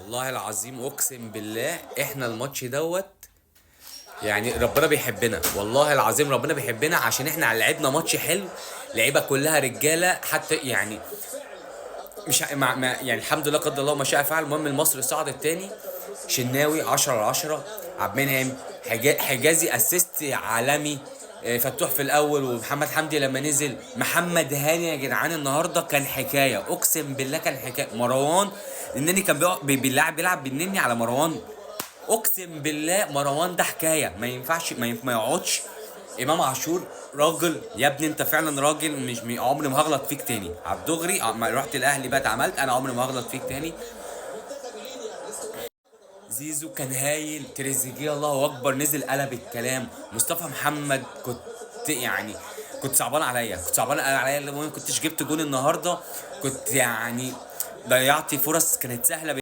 والله العظيم اقسم بالله احنا الماتش دوت، يعني ربنا بيحبنا، والله العظيم ربنا بيحبنا عشان احنا لعبنا ماتش حلو، لعيبة كلها رجاله، حتى يعني مش مع ما يعني الحمد لله قدر الله ما شاء فعل. المهم المصري صعد التاني، شناوي 10 على 10، عبد المنعم، حجازي assist عالمي، فتوح في الاول، ومحمد حمدي لما نزل، محمد هاني يا جدعان النهارده كان حكاية، اقسم بالله كان حكاية. مروان النني كان بيلعب بالنني على مروان، اقسم بالله مروان ده حكاية، ما ينفعش ما يقعدش. امام عاشور راجل يا ابني، انت فعلا راجل، مش عمري ما هغلط فيك تاني. عبد الدغري، ما رحت الاهلي بقى اتعملت، انا عمري ما هغلط فيك تاني. زيزو كان هايل، تريزيجيه الله اكبر نزل قلب الكلام. مصطفى محمد كنت صعبان عليا، كنت صعبان عليا لو ما كنتش جبت جون النهارده، كنت يعني ضيعت فرص كانت سهلة.